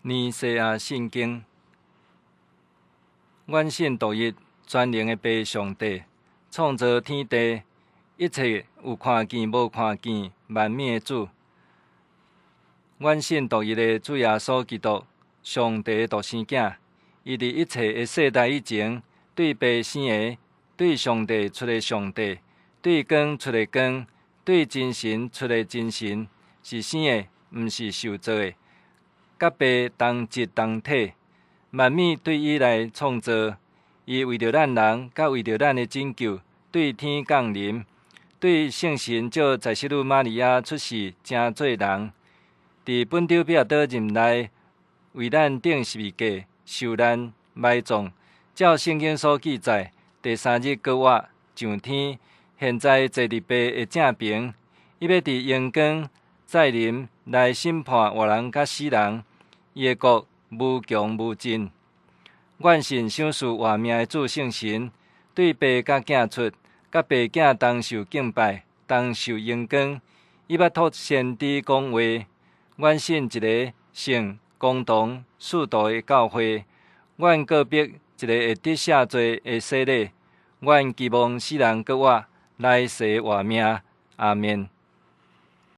尼西亞信經，阮信獨一全能的父上帝，創造天地一切有看見無看見萬物的主。阮信獨一个主耶穌基督，上帝的獨生囝，伊佇一切的世代以前，對父生的，對上帝出的上帝，對光出的光，對真神出的真神，是生的，毋是受造的。佮父同質同體，萬物對伊來創造，伊為著咱人，佮為著咱的拯救，對天降臨，對聖神藉在聖女瑪利亞出世，成做人，佇本丟彼拉多任內，為咱釘十字架，受難、埋葬，照聖經所記載，第三日閣活，上天，現在坐佇父的正爿，伊欲佇榮光再臨來審判活人佮死人，伊的國無窮無盡。阮信賞賜活命的主聖神，對父佮囝出，佮父囝同受敬拜，同受榮光。伊捌託先知講話。阮信一个聖公同使徒的教會。阮告別一个會得赦罪的洗禮。阮期望死人閣活，來世活命。阿們。